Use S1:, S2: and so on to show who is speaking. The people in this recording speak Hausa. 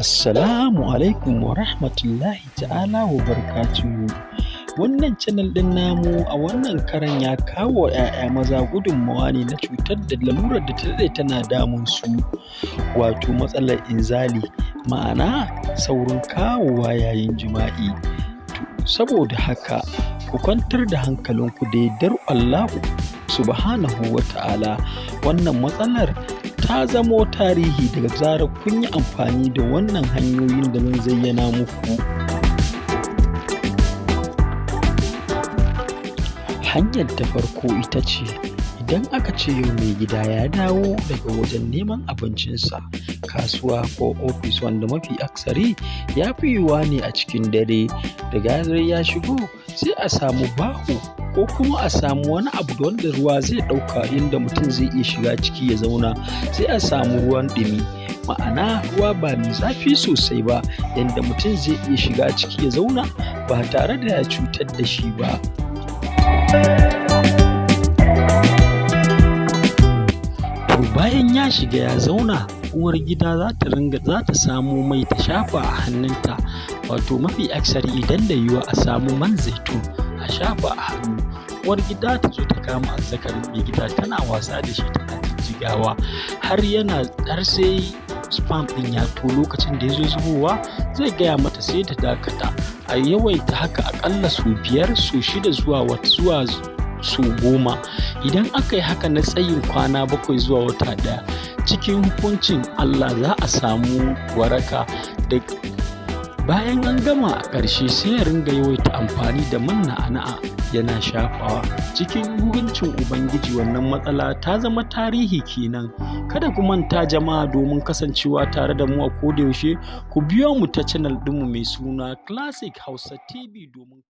S1: Assalamu alaikum wa rahmatullahi ta'ala wa barakatuhu. Wannan channel ɗin namu a wannan karan ya kawo 'ya'ya maza gudunmawa ne na cutar da lalurar da ta daɗe tana damun su, wato matsalar inzali, ma'ana saurin kawowa yayin jima'i. To, saboda haka ku kwantar da hankalinku da yardar Allahu subhanahu wa ta'ala, wannan matsalar ta zamo tarihi daga zarar kun yi amfani da wannan hanyoyin da zan zayyana muku. Hanyar ta farko ita ce, idan aka ce yau mai gida ya dawo daga wajen neman abincinsa, kasuwa ko ofis, wanda mafi aksari ya fi yiwuwa ne a cikin dare, da zarar ya shigo sai a samu baho ko kuma a samu wani abu wanda ruwa zai ɗauka inda mutum zai iya shiga ciki ya zauna, sai a samu ruwan ɗumi, ma'ana ruwa ba mai zafi sosai ba, yanda mutum zai iya shiga ciki ya zauna ba tare da ya cutar da shi ba. To, bayan ya shiga ya zauna, uwar gida za ta samo mai ta shafa a hannunta, wato mafi aksari idan da yiwuwa a samu man zaitun a shafa a hannu. Uwar gida ta zo ta kama azzakarin mai gida tana wasa da shi, tana jijjigawa har sai sperm ɗin ya to. Lokacin da ya zo zubowa, zai gaya mata, sai ta dakata. A yawaita haka aƙalla sau 5, sau 6 zuwa sau 10. Idan aka yi haka na tsayin kwana 7 zuwa wata 1, cikin hukuncin Allah za a samu waraka. Da bayan an gama, a ƙarshe sai ya ringa yawaita amfani da man na'ana'a yana shafawa. Cikin hukuncin Ubangiji, wannan matsala ta zama tarihi kenan. Kada ku manta jama'a, domin kasancewa tare da mu a koda yaushe, ku biyo mu ta channel ɗinmu mai suna Classic Hausa TV domin